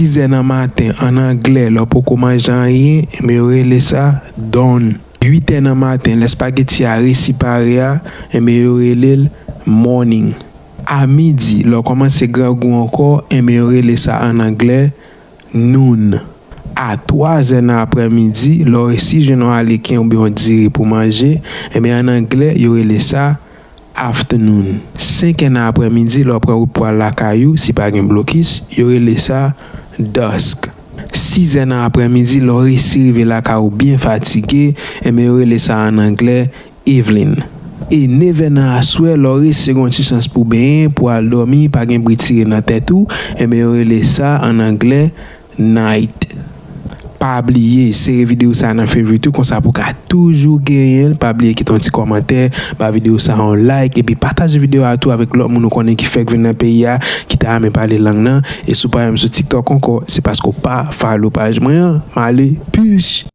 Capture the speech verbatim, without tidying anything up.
Sizè nan maten, ann anglè, lè w poko manje anyen, enben yo rele sa dawn. Uitè nan maten, lè espageti a resi pare a, enben yo rele l morning. A midi, lè w kòmanse grangou ankò, enben yo rele sa ann anglè noon. A twazè nan aprèmidi, lè w resi jwenn yon aleken oubyen yon diri pou manje, enben ann anglè, yo rele sa afternoon. Senkè nan aprèmidi, lè w pran wout pou al lakay ou, si pa gen blokis, yo rele sa dusk. Sizè nan aprèmidi, lè w resi rive lakay ou byen fatige, enben yo rele sa ann anglè evening. E nevè nan aswè, lè w resi gen yon ti chans pou benyen, pou al dòmi, pa gen bri tire nan tèt ou, enben yo rele sa ann anglè night. Pa bliye sere videyo sa nan favorite ou, konsa pou ka toujou genyen l. Pa bliye kite yon ti kòmantè, ba videyo sa yon like, epi pataje videyo a tou avèk lòt moun ou konnen ki fèk vin nan peyi a, ki ta renmen pale lang nan. E si w pa wè m sou TikTok ankò, se paske w pa follow paj mwen an. M ale, peace!